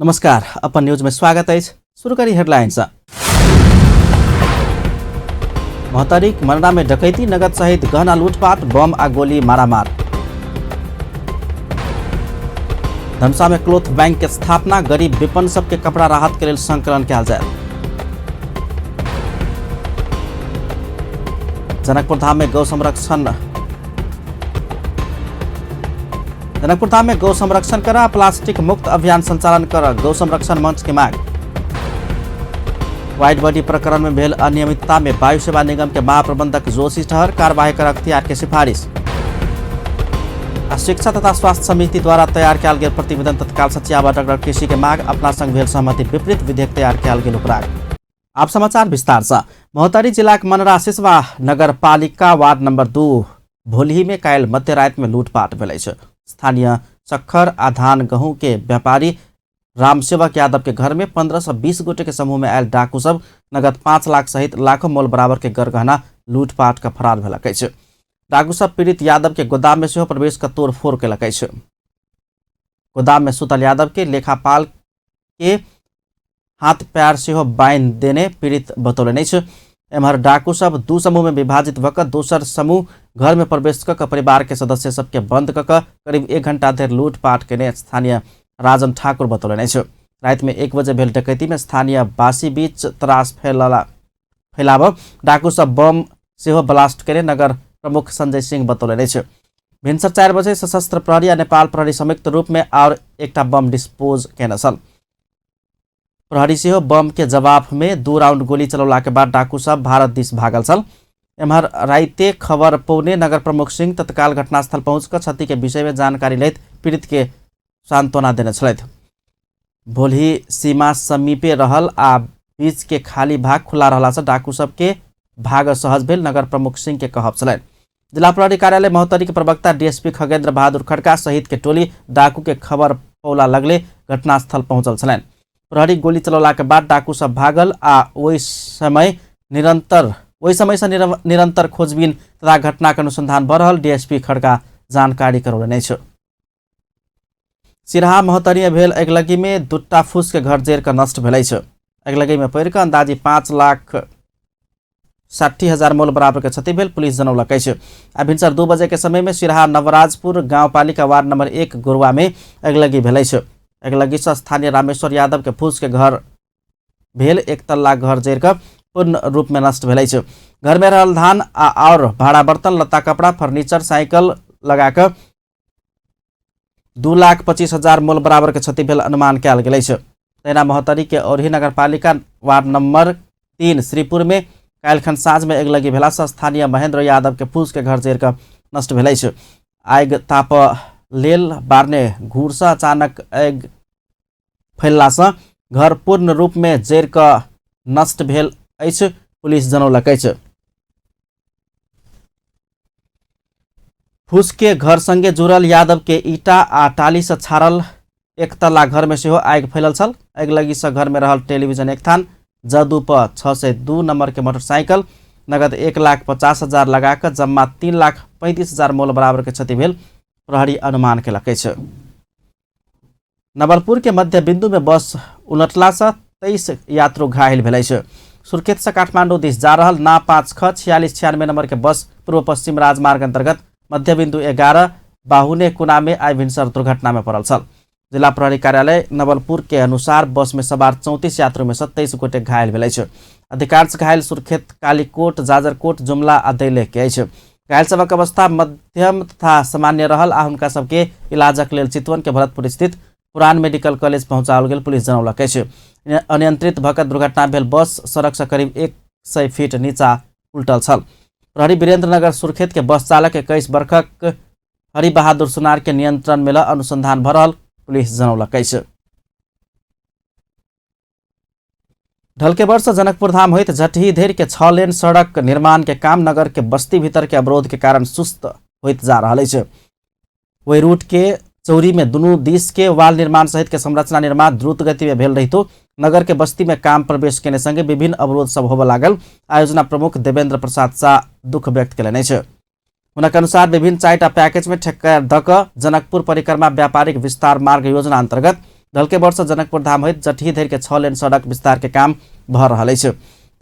नमस्कार, अपन न्यूज में स्वागत अछि। शुरू करी हेडलाइन। महोत्तरीक मनरा में डकैती, नगद सहित गहना लूटपाट, बम आ गोली मारामार। धनुषा में क्लोथ बैंक के स्थापना, गरीब विपन्न सबके कपड़ा राहत के लेल संकलन कयल जायत। जनकपुर धाम में गौ संरक्षण जनकपुर धाम में गौ संरक्षण कर प्लास्टिक मुक्त अभियान संचालन कर गौ संरक्षण मंच के मांग। वाइड बॉडी प्रकरण में भेल अनियमितता में वायु सेवा निगम के महाप्रबंधक जोशी ठहर, कार्यवाही कर अख्तियार के सिफारिश। आ शिक्षा तथा स्वास्थ्य समिति द्वारा तैयार कयल गेल प्रतिवेदन तत्काल सचिव डॉक्टर केसी के मांग, अपना संग भेल सहमति विपरीत विधेयक तैयार कयल गेल उपराग। आप समाचार विस्तार से। महोत्तरी जिलाक मनरा सिसवा नगरपालिका वार्ड नंबर 2 भोलही में काल्हि मध्य राति में लूटपाट भेल अछि। स्थानीय सखर आ धान गहूँ के व्यापारी रामसेवक यादव के घर में 15 से 20 गोटे के समूह में आयल डाकू सब नगद 5 लाख सहित लाखों मोल बराबर के गरगहना लूटपाट के फरार भेलक अछि। डाकू सब पीड़ित यादव के गोदाम में सेहो प्रवेश क तोड़फोड़ केलक अछि। गोदाम में सुतल यादव के लेखापाल के हाथ पैर सेहो बान्हि देने पीड़ित बतौलनि अछि। एम्हर डाकू सब दू समूह में विभाजित भऽ कऽ दोसर समूह घर में प्रवेश कऽ परिवार के सदस्य सबके बंद कऽ कऽ करीब 1 घंटा धरि लूटपाट केने स्थानीय राजन ठाकुर बतौलनि अछि। राति में 1 बजे भेल डकैती में स्थानीय बासी बीच त्रास फैलाब डाकू सब बम सेहो ब्लास्ट केने नगर प्रमुख संजय सिंह बतौलनि अछि। भिनसर 4 बजे सशस्त्र प्रहरी आ नेपाल प्रहरी संयुक्त रूप में और एकटा बम डिस्पोज केने छल। प्रहरी सेहो बम के जवाब में 2 राउंड गोली चलौला के बाद डाकू सब भारत दिस भागल छल। एम्हर राइते खबर पौने नगर प्रमुख सिंह तत्काल घटनास्थल पहुंच कऽ क्षति के विषय में जानकारी लैत पीड़ित के सांत्वना देने छलथि। भोलही सीमा समीपे रहल आ बीच के खाली भाग खुला रहला से डाकू सबके भाग सहज भेल नगर प्रमुख सिंह के कहब छलनि। जिला प्रहरी कार्यालय महोत्तरी के प्रवक्ता डीएसपी खगेंद्र बहादुर खड़का सहित के टोली डाकू के खबर पौला लगले घटनास्थल पहुंचल छलनि। प्रहरी गोली चलौला के बाद डाकू सब भागल आ ओहि समय से निरंतर खोजबीन तथा घटना के अनुसंधान भऽ रहल डीएसपी खड़का जानकारी करौलनि अछि। सिरहा महोत्तरी में भेल अगिलगी में 2टा फूस के घर जरि कऽ नष्ट भेल अछि। अगिलगी में पड़ि कऽ अंदाजी 5,60,000 मोल बराबर के क्षति भेल पुलिस जनौलक अछि। आ भिनसर 2 बजे के समय में सिरहा नवराजपुर गांवपालिका वार्ड नंबर 1 गोरुआ में अगिलगी भेल अछि। अगिलगी से स्थानीय रामेश्वर यादव के फूस के घर भेल 1 तल्ला घर जरि कऽ पूर्ण रूप में नष्ट भेल अछि। घर में रहल धान आ और भाड़ा बर्तन, लत्ता कपड़ा, फर्नीचर, साइकिल लगा कऽ 2,25,000 मोल बराबर के क्षति भेल अनुमान कयल गेल अछि। तहिना महोत्तरी के औरही नगरपालिका वार्ड नंबर 3 श्रीपुर में काल्हिखन साँझ में अगिलगी भेला से स्थानीय महेंद्र यादव के फूस के घर जरि कऽ नष्ट भेल अछि। आगि ताप लेल बारने घूर से अचानक आगि फैलला से घर पूर्ण रूप में जरि कऽ नष्ट भेल अछि पुलिस जनौलक अछि। फूस के घर संगे जुड़ल यादव के ईटा आ टाली से छाड़ल 1 तल्ला घर में सेहो आगि फैलल छल। अगिलगी से घर में रहल टेलीविजन 1 थान, जदू पर 602 नंबर के मोटरसाइकिल, नगद 1,50,000 लगा कऽ जम्मा 3,35,000 मोल बराबर के क्षति भेल प्रहरी अनुमान केलक अछि। नवलपुर के मध्य बिंदु में बस उलटला से 23 यात्रु घायल भेल अछि। सुर्खेत से काठमांडू दिस जा रहल ना 5 ख 4696 नंबर के बस पूर्व पश्चिम राजमार्ग अंतर्गत मध्य बिंदु 11 बाहुने कुना में आइ भिनसर दुर्घटना में पड़ल छल। जिला प्रहरी कार्यालय नवलपुर के अनुसार बस में सवार 34 यात्रु में से 23 गोटे घायल भेल अछि। अधिकांश घायल सुर्खेत, कालीकोट, जाजरकोट, जुमला आ दैलेख के अछि। घायल सबक अवस्था मध्यम तथा सामान्य रहल आ हुनका सबके इलाजक लेल चितवन के भरतपुर स्थित पुरान मेडिकल कॉलेज पहुंचाओल गेल पुलिस जनौलक अछि। अनियंत्रित भऽ कऽ दुर्घटना भेल बस सड़क से करीब 100 फीट नीचा उलटल छल। प्रहरी वीरेंद्रनगर सुर्खेत के बस चालक 21 वर्षक हरिबहादुर सुनार के नियंत्रण में ल अनुसंधान भऽ रहल पुलिस जनौलक अछि। ढलके वर्ष जनकपुर धाम होइत जटही धरि के 6 लेन सड़क निर्माण के काम नगर के बस्ती भीतर के अवरोध के कारण सुस्त होइत जा रहल अछि। ओहि रूट के चौरी में दुनू दिस के वाल निर्माण सहित के संरचना निर्माण द्रुत गति में भेल रहितो नगर के बस्ती में काम प्रवेश केने संगे विभिन्न अवरोध सब होबय लागल। आयोजना प्रमुख देवेंद्र प्रसाद शाह दुख व्यक्त केलनि अछि। हुनक अनुसार विभिन्न 4टा पैकेज में ठेक्का दऽ कऽ जनकपुर परिक्रमा व्यापारिक विस्तार मार्ग योजना अंतर्गत ढल्केबर से जनकपुर धाम होइत जटही धरि के 6 लेन सड़क विस्तार के काम भऽ रहल अछि।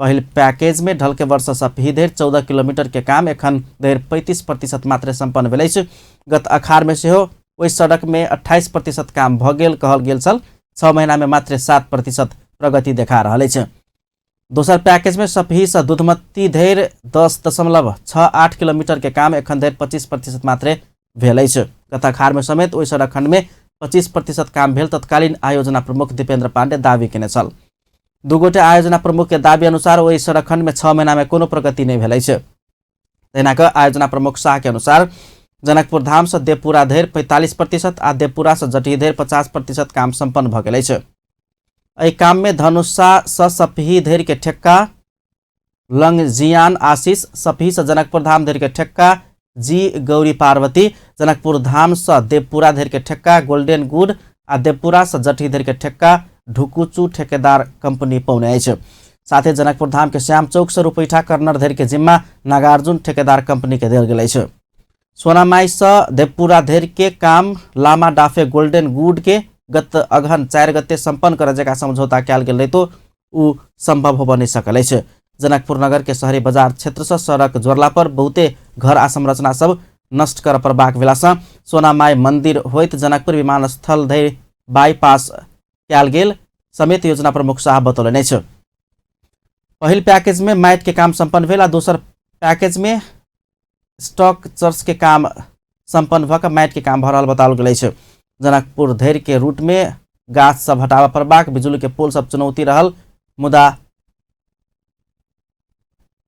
पहिल पैकेज में ढल्केबर से सपही धरि 14 किलोमीटर के काम एखन धरि 35% मात्रे सम्पन्न भेल अछि। गत अखार में सेहो ओहि सड़क में 28% काम भऽ गेल कहल गेल छल। 6 महीना में मात्र 7% प्रगति देखा रहल अछि। दोसर पैकेज में सपही से दूधमती धरि 10.68 किलोमीटर के काम एखन धरि 25% मात्रे भेल अछि। गत अखार में समेत ओहि सड़क खंड में 25% काम भेल तत्कालीन आयोजना प्रमुख दीपेंद्र पांडे दावी केने छल। दू गोटे आयोजना प्रमुख के दावी अनुसार ओहि सड़क खंड में 6 महीना में कोनो प्रगति नहीं भेल अछि। तहिना कऽ आयोजना प्रमुख शाह के अनुसार जनकपुर धाम से देवपुरा धरि 45% आ देवपुरा से जटही धरि 50% काम सम्पन्न भऽ गेल अछि। एहि काम में धनुषा से सपही धरि के ठेक्का लंग जियान आशीष, सपही से जनकपुर धाम धरि के ठेक्का जी गौरी पार्वती, जनकपुर धाम से देवपुरा धरि के ठेक्का गोल्डन गुड आ देवपुरा से जटही धरि के ठेक्का ढुकुचू ठेकेदार कंपनी पौने अछि। साथे जनकपुर धाम के श्याम चौक से रुपैठा कर्नर धरि के जिम्मा नागार्जुन ठेकेदार कंपनी के देल गेल अछि। सोनामाई से देवपुरा धरि के काम लामा डाफे गोल्डन गुड के गत अगहन 4 गते सम्पन्न करय जकाँ समझौता कयल गेल रहितो उ संभव होबऽ नहि सकल अछि। जनकपुर नगर के शहरी बाजार क्षेत्र से सड़क जोड़ला पर बहुते घर आ संरचना सब नष्ट करऽ पड़बाक भेला सँ सोनामाई मंदिर होइत जनकपुर विमानस्थल धरि बाईपास कयल गेल समेत योजना प्रमुख शाह बतौलनि अछि। पहिल पैकेज में माटि के काम सम्पन्न भेल आ दोसर पैकेज में स्टॉक चर्च के काम सम्पन्न भऽ कऽ माटि के काम भऽ रहल बताओल गेल अछि। जनकपुर धरि के रूट में गाछ सब हटाबऽ पड़बाक, बिजुली के पोल सब चुनौती रहल, मुदा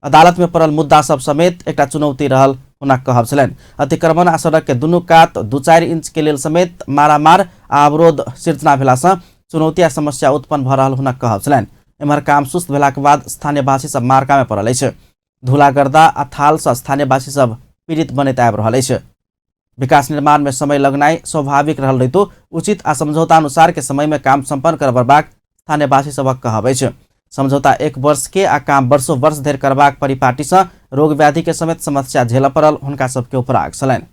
अदालत में पड़ल मुद्दा सब समेत एकटा चुनौती रहल हुनक कहब छलनि। अतिक्रमण आ सड़क के दुनू कात 2-4 इंच के लेल समेत मारामार आ अवरोध सिर्जना भेला सँ चुनौती आ समस्या उत्पन्न भऽ रहल हुनक कहब छलनि। एम्हर काम सुस्त भेलाक बाद स्थानीयवासी सब मार्का में पड़ल अछि। धूला गर्दा आ थाल सँ स्थानीयवासी सब पीड़ित बनैत आबि रहल अछि। विकास निर्माण में समय लगनाइ स्वाभाविक रहल रहितो उचित आ समझौता अनुसार के समय में काम सम्पन्न करबाक स्थानीयवासी सबक कहब अछि। समझौता 1 वर्ष के आ काम वर्षो वर्ष धरि करबाक परिपाटी सँ रोग व्याधि के समेत समस्या झेलऽ पड़ल हुनका सबके उपराग छलनि।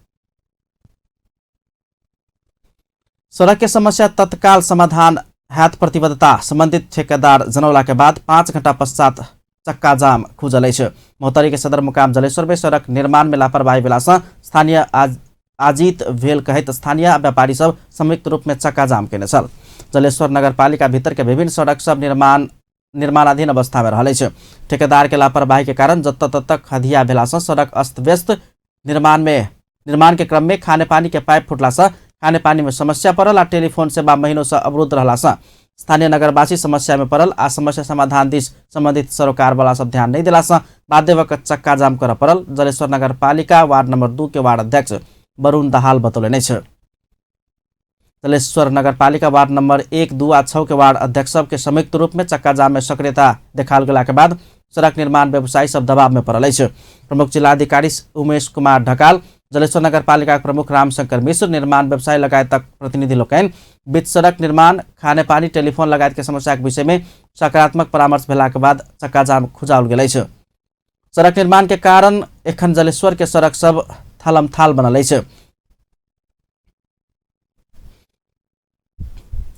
सड़क के समस्या तत्काल समाधान हैत प्रतिबद्धता संबंधित ठेकेदार जनौला के बाद 5 घंटा पश्चात चक्का जाम खुजल अछि। महोत्तरी के सदरमुकाम जलेश्वर में सड़क निर्माण में लापरवाही भेला सँ स्थानीय आजित भेल कहैत स्थानीय व्यापारी सब संयुक्त रूप में चक्का जाम केने छल। जलेश्वर नगरपालिका भीतर के विभिन्न सड़क सब निर्माणाधीन अवस्था में रहल अछि। ठेकेदार के लापरवाही के कारण जतऽ ततऽ खधिया भेला सँ सड़क अस्त व्यस्त निर्माण के क्रम में खानेपानी के पाइप फुटला सँ खानेपानी में समस्या पड़ल आ टेलीफोन सेवा महीनों सँ अवरुद्ध रहला सँ स्थानीय नगरवासी समस्या में पड़ल आ समस्या समाधान दिस संबंधित सरोकार वाला सब ध्यान नहीं देला सँ बाध्य भऽ कऽ चक्का जाम करऽ पड़ल। जलेश्वर नगरपालिका वार्ड नंबर 2 के वार्ड अध्यक्ष वरुण दाहाल बतौलनि अछि। जलेश्वर नगरपालिका वार्ड नंबर 1, 2 आ 6 के वार्ड अध्यक्ष सब के संयुक्त रूप में चक्का जाम में सक्रियता देखाओल गेला के बाद सड़क निर्माण व्यवसायी सब दबाव में पड़ल अछि। प्रमुख जिलाधिकारी उमेश कुमार ढकाल, जलेश्वर नगरपालिका प्रमुख रामशंकर मिश्र, निर्माण व्यवसायी लगायतक प्रतिनिधि लोकनि बीच सड़क निर्माण, खानेपानी, टेलीफोन लगायत के समस्या के विषय में सकारात्मक परामर्श भेला के बाद चक्का जाम खुजाओल गेल अछि। सड़क निर्माण के कारण एखन जलेश्वर के सड़क सब थालमथाल बनल अछि।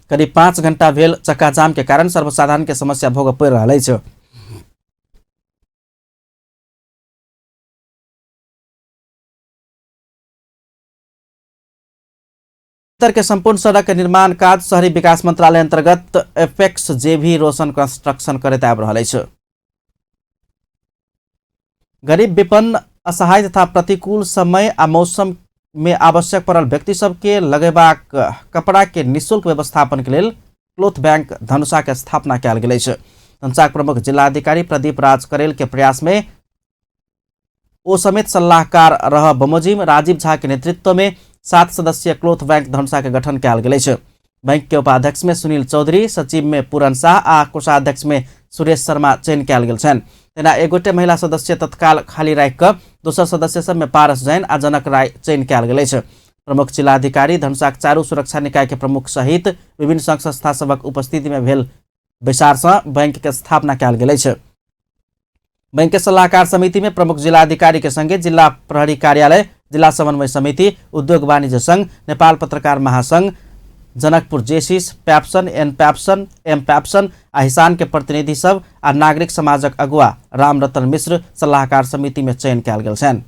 करीब 5 घंटा भेल चक्का जाम के कारण सर्वसाधारण के समस्या भोगऽ पड़ि रहल अछि। उत्तर के संपूर्ण सड़क के निर्माण कार्य शहरी विकास मंत्रालय अंतर्गत एपेक्स जेवी रोशन कंस्ट्रक्शन करैत आबि रहल अछि। गरीब, विपन्न, असहाय तथा प्रतिकूल समय आ मौसम में आवश्यक पड़ल व्यक्ति सबके लगेबाक कपड़ा के निःशुल्क व्यवस्थापन के लेल क्लोथ बैंक धनुषा के स्थापना कयल गेल अछि। धनुषाक प्रमुख जिलाधिकारी प्रदीप राज करेल के प्रयास में ओ समेत सलाहकार रह बमोजिम राजीव झा के नेतृत्व में 7 सदस्यीय क्लोथ बैंक धनुषा के गठन कयल गेल अछि। बैंक के उपाध्यक्ष में सुनील चौधरी, सचिव में पूरन शाह आ कोषाध्यक्ष में सुरेश शर्मा चयन कयल गेल छनि। तहिना एक गोटे महिला सदस्य तत्काल खाली राखि कऽ दोसर सदस्य सब में पारस जैन आ जनक राय चयन कयल गेल अछि। प्रमुख जिलाधिकारी धनुषाक चारू सुरक्षा निकाय के प्रमुख सहित विभिन्न संघ संस्था सभक उपस्थिति में भेल बैसार सँ बैंक के स्थापना कयल गेल अछि। बैंक के सलाहकार समिति में प्रमुख जिलाधिकारी के संगे जिला प्रहरी कार्यालय, जिला समन्वय समिति, उद्योग वाणिज्य संघ, नेपाल पत्रकार महासंघ, Janakpur Jaycees, PAPSON, N PAPSON, M PAPSON आ हिसान के प्रतिनिधि सब आ नागरिक समाजक अगुआ रामरतन मिश्र सलाहकार समिति में चयन कयल गेल छनि।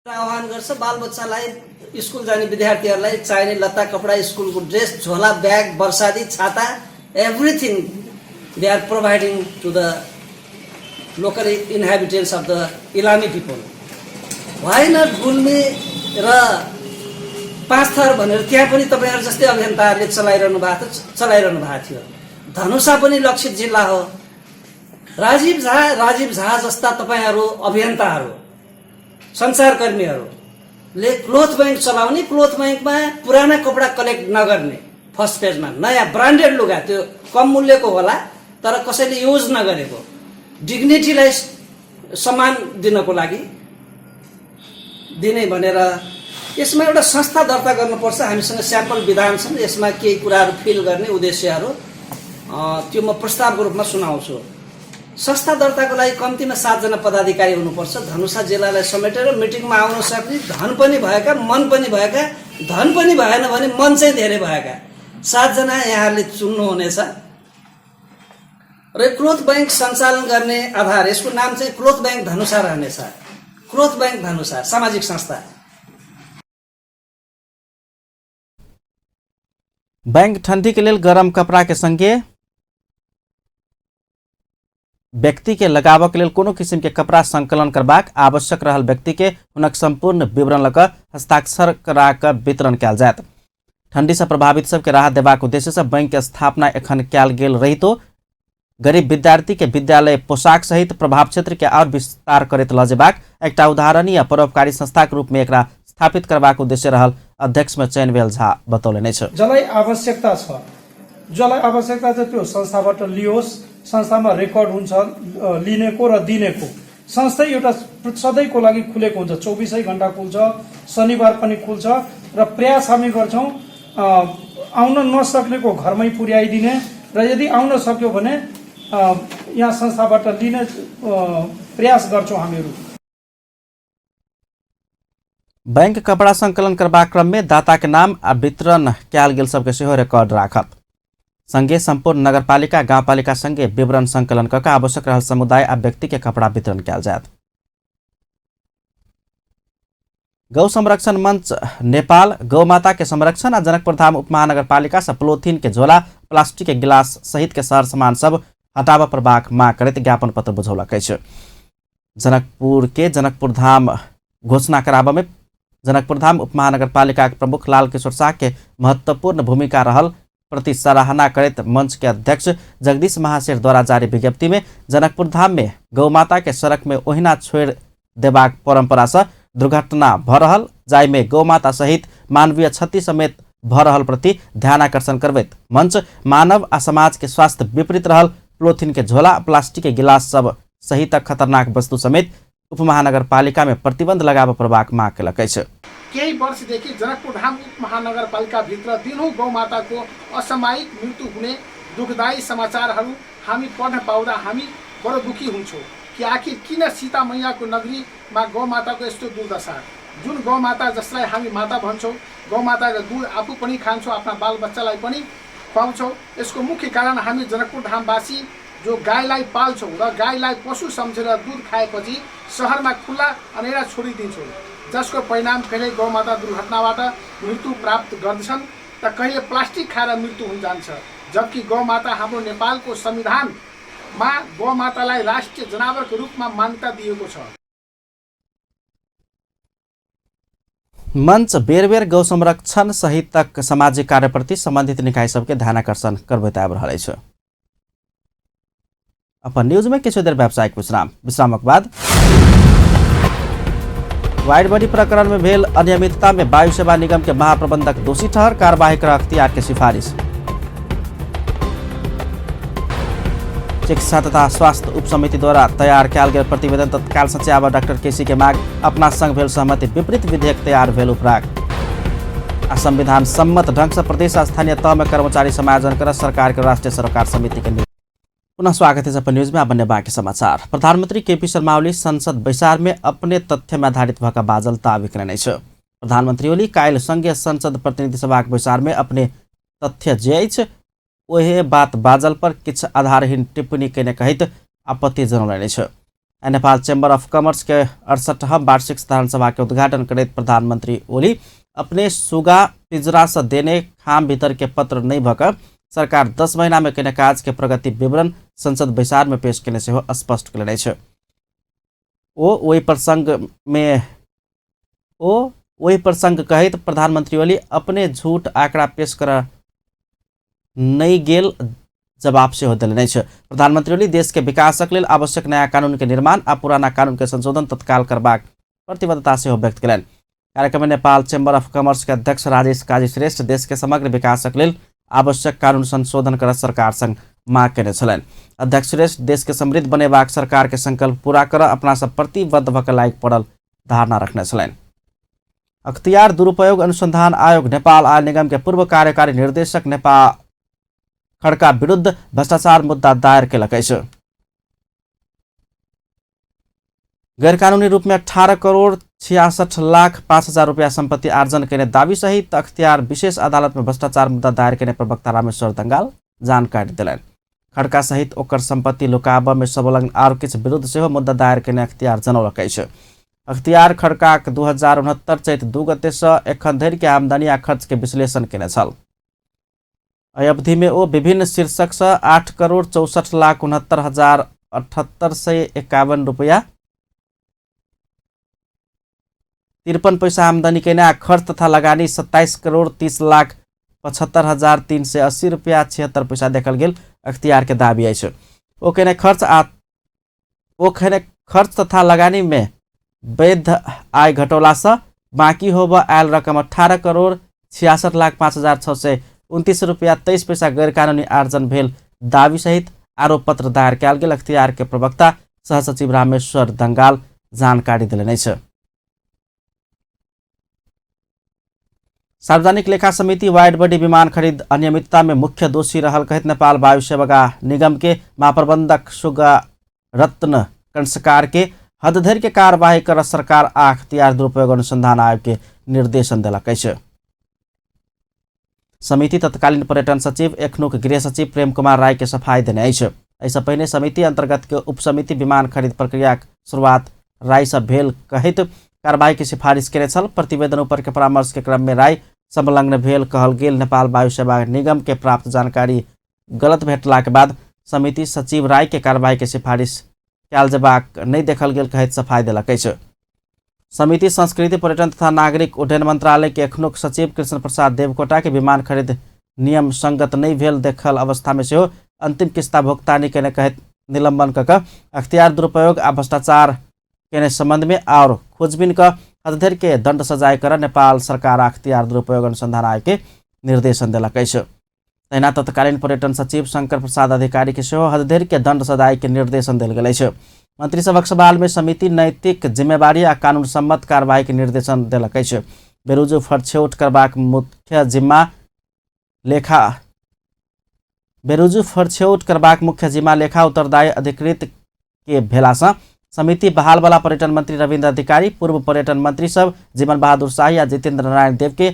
आह्वान गर्छ बालबच्चालाई, स्कुल जाने विद्यार्थीहरूलाई चाहिने लत्ता कपडा, स्कुलको ड्रेस, झोला, ब्याग, बर्सादी छाता, everything they are providing to the local inhabitants of the Ilami people. Why not Gulmi र पाँचथर भनेर त्यहाँ पनि तपाईँहरू जस्तै अभियन्ताहरूले चलाइरहनु भएको थियो, चलाइरहनु भएको थियो। धनुषा पनि लक्षित जिल्ला हो। राजीव झा, राजीव झा जस्ता तपाईँहरू अभियन्ताहरू, सञ्चारकर्मीहरूले क्लोथ ब्याङ्क चलाउने, क्लोथ ब्याङ्कमा पुराना कपडा कलेक्ट नगर्ने, फर्स्ट पेजमा नयाँ ब्रान्डेड लुगा, त्यो कम मूल्यको होला तर कसैले युज नगरेको, डिग्निटीलाई सम्मान दिनको लागि दिने भनेर यसमा एउटा संस्था दर्ता गर्नुपर्छ। हामीसँग स्याम्पल विधान छन्। यसमा केही कुराहरू फिल गर्ने उद्देश्यहरू त्यो म प्रस्तावको रूपमा सुनाउँछु। संस्था दर्ताको लागि कम्तीमा 7 जना पदाधिकारी हुनुपर्छ। धनुषा जिल्लालाई समेटेर मिटिङमा आउन सक्ने, धन पनि भएका, मन पनि भएका, धन पनि भएन भने मन चाहिँ धेरै भएका 7 जना यहाँहरूले चुन्नुहुनेछ र यो क्लोथ ब्याङ्क सञ्चालन गर्ने आधार, यसको नाम चाहिँ क्लोथ ब्याङ्क धनुषा रहनेछ। क्लोथ ब्याङ्क धनुषा सामाजिक संस्था। बैंक ठंडी के लेल गरम कपड़ा के संगे व्यक्ति के लगाबऽ के लेल कोनो किसिम के कपड़ा संकलन करबाक आवश्यक रहल व्यक्ति के हुनक संपूर्ण विवरण लऽ कऽ हस्ताक्षर करा कऽ वितरण कयल जायत। ठंडी से प्रभावित सबके राहत देबाक उद्देश्य से बैंक के स्थापना एखन कयल गेल रहितो गरीब विद्यार्थी के विद्यालय पोशाक सहित प्रभाव क्षेत्र के और विस्तार करैत लऽ जेबाक एकटा उदाहरणीय परोपकारी संस्था के रूप में एकरा स्थापित करबाक उद्देश्य रहल अध्यक्ष में चयन भेल झा बतौलनि अछि। जसलाई आवश्यकता छ, जसलाई आवश्यकता छ त्यो संस्थाबाट लियोस्। संस्थामा रेकर्ड हुन्छ लिनेको र दिनेको। संस्था एउटा सधैँको लागि खुलेको हुन्छ, 24 घन्टा खुल्छ, शनिबार पनि खुल्छ र प्रयास हामी गर्छौँ आउन नसक्नेको घरमै पुर्याइदिने र यदि आउन सक्यो भने यहाँ संस्थाबाट लिने प्रयास गर्छौँ हामीहरू। बैंक कपड़ा संकलन करबाक क्रम में दाता के नाम आ वितरण कयल गेल सबके सेहो रिकॉर्ड राखत। संगे संपूर्ण नगरपालिका, गाउँपालिका संगे विवरण संकलन कऽ आवश्यक रहल समुदाय आ व्यक्ति के कपड़ा वितरण कयल जायत। गौ संरक्षण मंच नेपाल गौ माता के संरक्षण आ जनकपुरधाम उपमहानगरपालिका से पोलोथीन के झोला, प्लास्टिक के गिलास सहित के सर सामान सब हटाबऽ पड़बाक मांग करैत ज्ञापन पत्र बुझौलक अछि। जनकपुर के जनकपुरधाम घोषणा कराबऽ में जनकपुरधाम उपमहानगरपालिका के प्रमुख लाल किशोर शाह के महत्वपूर्ण भूमिका रहल प्रति सराहना करैत मंच के अध्यक्ष जगदीश महासेठ द्वारा जारी विज्ञप्ति में जनकपुरधाम में गौमाता के सड़क में ओहिना छोड़ि देबाक परंपरा से दुर्घटना भ रहल, जाहिमे गौमाता सहित मानवीय क्षति समेत भ रहल प्रति ध्यानाकर्षण करबैत मंच मानव आ समाज के स्वास्थ्य विपरीत रहल पोलोथीन के झोला, प्लास्टिक के गिलास सब सहित खतरनाक वस्तु समेत उपमहानगरपालिका में प्रतिबंध लगाबऽ पड़बाक मांग केलक अछि। केही वर्षदेखि जनकपुरधाम उपमहानगरपालिकाभित्र दिनहुँ गौमाताको असामयिक मृत्यु हुने दुःखदायी समाचारहरू हामी पढ्न पाउँदा हामी बडो दुःखी हुन्छौँ कि आखिर किन सीता मैयाको नगरीमा गौमाताको यस्तो दुर्दशा। जुन गौमाता जसलाई हामी माता भन्छौँ, गौमाताको दुध आफू पनि खान्छौँ, आफ्ना बालबच्चालाई पनि खुवाउँछौँ। यसको मुख्य कारण हामी जनकपुरधामवासी जो गाईलाई पाल्छौँ र गाईलाई पशु सम्झेर दुध खाएपछि सहरमा खुल्ला अनेरा छोडिदिन्छौँ, जसको परिणाम कहिले गौमाता दुर्घटनाबाट मृत्यु प्राप्त गर्दछन् त कहिले प्लास्टिक खाएर मृत्यु हुन जान्छ। जबकि गौमाता हाम्रो नेपालको संविधानमा गौमातालाई राष्ट्रिय जनावरको रूपमा मान्यता दिएको छ। मंच बेर बेर गौ संरक्षण सहितक सामाजिक कार्यप्रति संबंधित निकाय सबके ध्यानाकर्षण करबैत आबि रहल अछि। अपन न्यूज में किछु देर व्यावसायिक विश्राम, विश्रामक बाद वाइड बॉडी प्रकरण में भेल अनियमितता में वायु सेवा निगम के महाप्रबंधक दोषी ठहर, कार्यवाही कर अख्तियार के सिफारिश। चिकित्सा तथा स्वास्थ्य उप समिति द्वारा तैयार कयल गेल प्रतिवेदन तत्काल सच्याब डॉक्टर केसी के माग, अपना संग भेल सहमति विपरीत विधेयक तैयार भेल उपराग। आ संविधान सम्मत ढंग से प्रदेश स्थानीय तह में कर्मचारी समायोजन कर सरकार के राष्ट्रीय सरोकार समिति के निर्देश। पुनः स्वागत है अपन न्यूज में। अब बाँकी समाचार। प्रधानमंत्री केपी शर्मा ओली संसद बैसार में अपने तथ्य में आधारित भएका बाजल दावी कयने अछि। प्रधानमंत्री ओली काल्हि संघीय संसद प्रतिनिधि सभाक बैसार में अपने तथ्य जे अछि ओहे बात बाजल पर किछु आधारहीन टिप्पणी कयने कहैत आपत्ति जनौलनि अछि। नेपाल चैम्बर ऑफ कॉमर्स के 68वां वार्षिक साधारण सभा के उद्घाटन करैत प्रधानमंत्री ओली अपने सुगा पिंजरा से देने खाम भीतर के पत्र नहीं भऽ सरकार 10 महीना में कयने काज के प्रगति विवरण संसद बैसार में पेश कयने सेहो स्पष्ट कयलनि अछि। ओ ओहि प्रसंग कहैत प्रधानमंत्री ओली अपने झूठ आंकड़ा पेश कर नहि गेल जवाब सेहो देलनि अछि। प्रधानमंत्री ओली देश के विकासक लेल आवश्यक नया कानून के निर्माण आ पुराना कानून के संशोधन तत्काल करबाक प्रतिबद्धता सेहो व्यक्त कयलनि। कार्यक्रम में नेपाल चैम्बर ऑफ कॉमर्स के अध्यक्ष राजेश काजी श्रेष्ठ देश के समग्र विकासक लेल आवश्यक कानून संशोधन कर सरकार संग मांग कयने छलनि। अध्यक्ष श्रेष्ठ देश के समृद्ध बनेबाक सरकार के संकल्प पूरा कर अपना सब प्रतिबद्ध भऽ के लागि पड़ल धारणा रखने छलनि। अख्तियार दुरुपयोग अनुसंधान आयोग नेपाल आयल निगम के पूर्व कार्यकारी निर्देशक नेपाल खड़का विरुद्ध भ्रष्टाचार मुद्दा दायर केलक अछि। गैरकानूनी रूप में 18 करोड़ 66 लाख 5 हजार रुपया संपत्ति आर्जन कयने दावी सहित अख्तियार विशेष अदालत में भ्रष्टाचार मुद्दा दायर कयने प्रवक्ता रामेश्वर दंगाल जानकारी देलनि। खड़का सहित ओकर संपत्ति लुकाबऽ में संलग्न आर किछु विरुद्ध सेहो मुद्दा दायर कयने अख्तियार जनौलक अछि। अख्तियार खड़काक 2069 चैत 2 गते सँ एखन धरि के आमदनी आ खर्च के विश्लेषण कयने छल। एहि अवधि में ओ विभिन्न शीर्षक सँ 8 करोड़ 64 लाख 69 हजार 7851 रुपया 53 पैसा आमदनी कयने आ खर्च तथा लगानी 27 करोड़ 30 लाख 75 हजार 380 रुपया 76 पैसा देखल गेल अख्तियार के दावी अछि। ओ खर्च तथा लगानी में वैध आय घटौला सँ बाँकी होबऽ आयल रकम 18 करोड़ 66 लाख 5 हजार 629 रुपया 23 पैसा गैरकानूनी आर्जन भेल दावी सहित आरोप पत्र दायर कयल गेल अख्तियार के प्रवक्ता सहसचिव रामेश्वर दंगाल जानकारी देलनि अछि। सार्वजनिक लेखा समिति वाइड बॉडी विमान खरीद अनियमितता में मुख्य दोषी रहल कहैत नेपाल वायु सेवा निगम के महाप्रबंधक सुगा रत्न कंसकार के हद धरि के कार्यवाही कर सरकार आ अख्तियार दुरुपयोग अनुसंधान आयोग के निर्देशन देलक अछि। समिति तत्कालीन पर्यटन सचिव एखनुक गृह सचिव प्रेम कुमार राय के सफाई देने अछि। एहिसँ पहिने समिति अंतर्गत के उपसमिति विमान खरीद प्रक्रियाक शुरुआत राय सँ भेल कहैत कार्रवाई के सिफारिश केने छल। प्रतिवेदन ऊपर के परामर्श के क्रम में राय संलग्न भेल कहल गेल नेपाल वायु सेवा निगम के प्राप्त जानकारी गलत भेटलाक बाद समिति सचिव राय के कार्रवाई के सिफारिश कयल जेबाक नहि देखल गेल कहैत सफाई देलक अछि। समिति संस्कृति पर्यटन तथा नागरिक उड्डयन मंत्रालय के एखनुक सचिव कृष्ण प्रसाद देवकोटा के विमान खरीद नियम संगत नहि भेल देखल अवस्था में सेहो अंतिम किस्ता भुगतानी केने कहैत निलंबन कऽ अख्तियार दुरुपयोग आ भ्रष्टाचार केने संबंध में और खोजबीन क हदधरि के दंड सजाय कर नेपाल सरकार अख्तियार दुरुपयोग अनुसंधान आयोग के निर्देशन देलक अछि। तहिना तत्कालीन पर्यटन सचिव शंकर प्रसाद अधिकारी के सेहो हदधरि के दंड सजाय के निर्देशन देल गेल अछि। मंत्री सभक सवाल में समिति नैतिक जिम्मेवारी आ कानून सम्मत कार्रवाई के निर्देशन देलक अछि। बेरुजु फरछेउट करबाक मुख्य जिम्मा लेखा बेरुजु फरछेउट करबाक मुख्य जिम्मा लेखा उत्तरदायी अधिकृत के भेलासँ समिति बहाल वाला पर्यटन मंत्री रविन्द्र अधिकारी, पूर्व पर्यटन मंत्री सब जीवन बहादुर शाही आ जितेंद्र नारायण देव के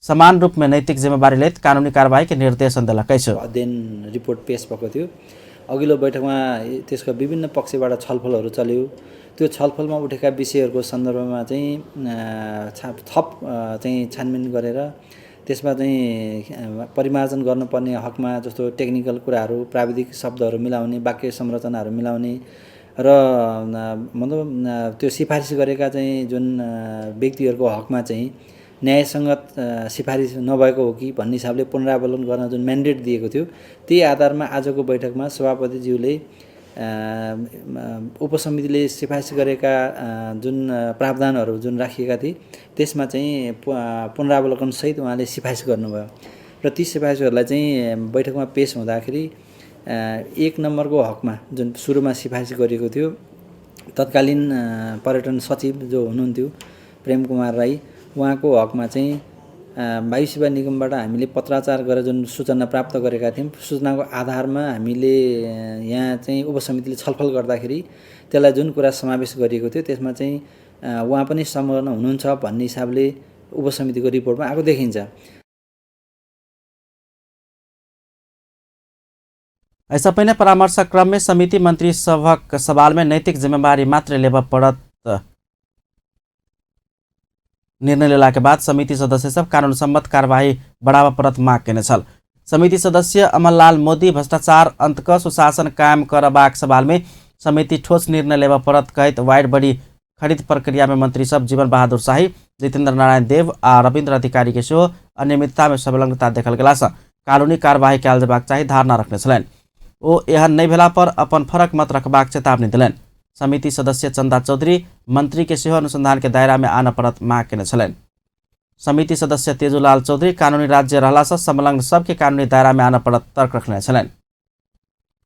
समान रूप में नैतिक जिम्मेवारी लैत कानूनी कार्रवाई के निर्देशन देलक अछि। अध्ययन रिपोर्ट पेश भएको थियो। अघिल्लो बैठकमा त्यसका विभिन्न पक्षबाट छलफलहरू चल्यो। त्यो छलफलमा उठेका विषयहरूको सन्दर्भमा चाहिँ थप चाहिँ छानबिन गरेर त्यसमा चाहिँ परिमार्जन गर्नुपर्ने हकमा जस्तो टेक्निकल कुराहरू, प्राविधिक शब्दहरू मिलाउने, वाक्य संरचनाहरू मिलाउने र मतलब त्यो सिफारिस गरेका चाहिँ जुन व्यक्तिहरूको हकमा चाहिँ न्यायसङ्गत सिफारिस नभएको हो कि भन्ने हिसाबले पुनरावलोकन गर्न जुन म्यान्डेट दिएको थियो त्यही आधारमा आजको बैठकमा सभापतिज्यूले उपसमितिले सिफारिस गरेका जुन प्रावधानहरू जुन राखिएका थिए त्यसमा चाहिँ पुनरावलोकनसहित उहाँले सिफारिस गर्नुभयो र ती सिफारिसहरूलाई चाहिँ बैठकमा पेश हुँदाखेरि 1 नम्बरको हकमा जुन सुरुमा सिफारिस गरिएको थियो तत्कालीन पर्यटन सचिव जो हुनुहुन्थ्यो प्रेम कुमार राई, उहाँको हकमा चाहिँ वायु सेवा निगमबाट हामीले पत्राचार गरेर जुन सूचना प्राप्त गरेका थियौँ, सूचनाको आधारमा हामीले यहाँ चाहिँ उपसमितिले छलफल गर्दाखेरि त्यसलाई जुन कुरा समावेश गरिएको थियो त्यसमा चाहिँ उहाँ पनि संलग्न हुनुहुन्छ भन्ने हिसाबले उपसमितिको रिपोर्टमा आएको देखिन्छ। ऐसा पहिने परामर्श क्रम में समिति मंत्री सभक सवाल में नैतिक जिम्मेवारी मात्र लेबऽ पड़त निर्णय लेला के बाद समिति सदस्य सब कानून सम्मत कार्यवाही बढ़ाबऽ पड़त माग केने छल। समिति सदस्य अमरलाल मोदी भ्रष्टाचार अंत क सुशासन कायम करबाक सवाल में समिति ठोस निर्णय लेबऽ पड़त कहैत वाइड बडी खरीद प्रक्रिया में मंत्री सब जीवन बहादुर शाही, जितेंद्र नारायण देव आ रविन्द्र अधिकारी के सेहो अनियमितता में संलग्नता देखल गेला सँ कानूनी कार्यवाही कयल जेबाक चाही धारणा रखने छलनि। ओ एहन नहि भेला पर अपन फरक मत रखबाक चेतावनी देलनि। समिति सदस्य चंदा चौधरी मंत्री के सेहो अनुसंधान के दायरा में आनऽ पड़त माग केने छलनि। समिति सदस्य तेजूलाल चौधरी कानूनी राज्य रहला सँ संलग्न सबके कानूनी दायरा में आनऽ पड़त तर्क रखने छलनि।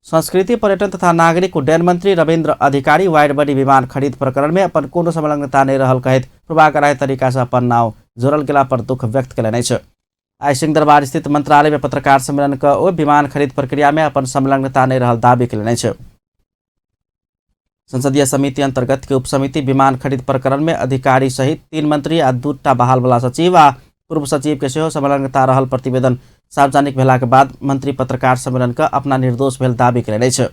संस्कृति, पर्यटन तथा नागरिक उड्डयन मंत्री रविन्द्र अधिकारी वाइड बॉडी विमान खरीद प्रकरण में अपन कोनो संलग्नता नहि रहल कहैत पूर्वाग्रही तरीका से अपन नाव जोड़ल गेला पर दुख व्यक्त केलनि अछि। आइ सिंहदरबार स्थित मंत्रालय में पत्रकार सम्मेलन क ओ विमान खरीद प्रक्रिया में अपन संलग्नता नहि रहल दावी केलनि अछि। संसदीय समिति अंतर्गत के उपसमिति विमान खरीद प्रकरण में अधिकारी सहित 3 मंत्री आ 2 बहाल वाला सचिव आ पूर्व सचिव के सेहो संलग्नता रहल प्रतिवेदन सार्वजनिक भेला के बाद मंत्री पत्रकार सम्मेलन क अपना निर्दोष भेल दावी केलनि अछि।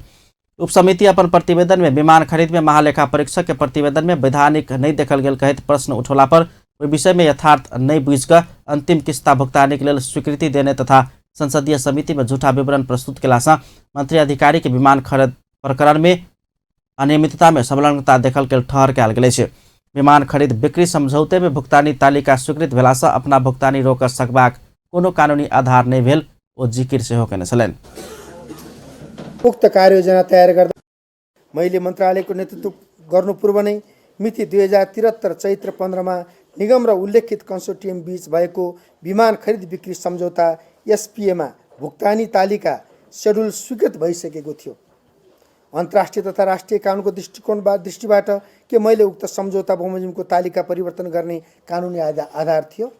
उपसमिति अपन प्रतिवेदन में विमान खरीद में महालेखा परीक्षक के प्रतिवेदन में वैधानिक नहीं देखल गेल कहैत प्रश्न उठौला पर ओहि विषय में यथार्थ नहीं बुझि कऽ अंतिम किस्ता भुगतानी के लेल स्वीकृति देने तथा संसदीय समिति में झूठा विवरण प्रस्तुत केला सँ मंत्री अधिकारी के विमान खरीद प्रकरण में अनियमितता में संलग्नता देखल गेल ठहर कयल गेल अछि। विमान खरीद बिक्री समझौते में भुगतानी तालिका स्वीकृत भेला सँ अपना भुगतानी रोक सकबाक कोनो कानूनी आधार नहि भेल ओ जिकिर सेहो केने छलनि। उक्त कार्ययोजना तयार गर्दा मैले मन्त्रालयको नेतृत्व गर्नु पूर्व नै मिति 2073 चैत्र 15 मा निगम र उल्लेखित कन्सोर्टियम बीच भएको विमान खरिद बिक्री सम्झौता एसपीएमा भुक्तानी तालिका सेड्युल स्वीकृत भइसकेको थियो। अन्तर्राष्ट्रिय तथा राष्ट्रिय कानुनको दृष्टिबाट के मैले उक्त सम्झौता बमोजिमको तालिका परिवर्तन गर्ने कानुनी आधार थियो?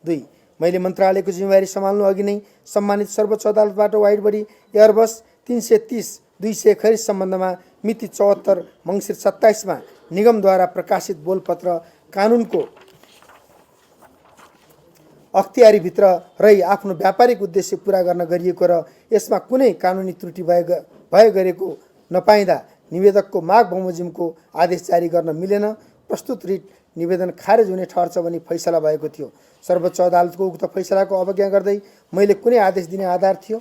2 मैले मन्त्रालयको जिम्मेवारी सम्हाल्नु अघि नै सम्मानित सर्वोच्च अदालतबाट वाइड बडी एयरबस 330-200 खरिद सम्बन्धमा मिति 74 मङ्सिर 27 मा निगमद्वारा प्रकाशित बोलपत्र कानुनको अख्तियारीभित्र रही आफ्नो व्यापारिक उद्देश्य पुरा गर्न गरिएको र यसमा कुनै कानुनी त्रुटि भए गरेको नपाइँदा निवेदकको माग बमोजिमको आदेश जारी गर्न मिलेन। प्रस्तुत रिट निवेदन खारेज हुने ठहर्छ भनी फैसला भएको थियो। सर्वोच्च अदालतको उक्त फैसलाको अवज्ञा गर्दै मैले कुनै आदेश दिने आधार थियो?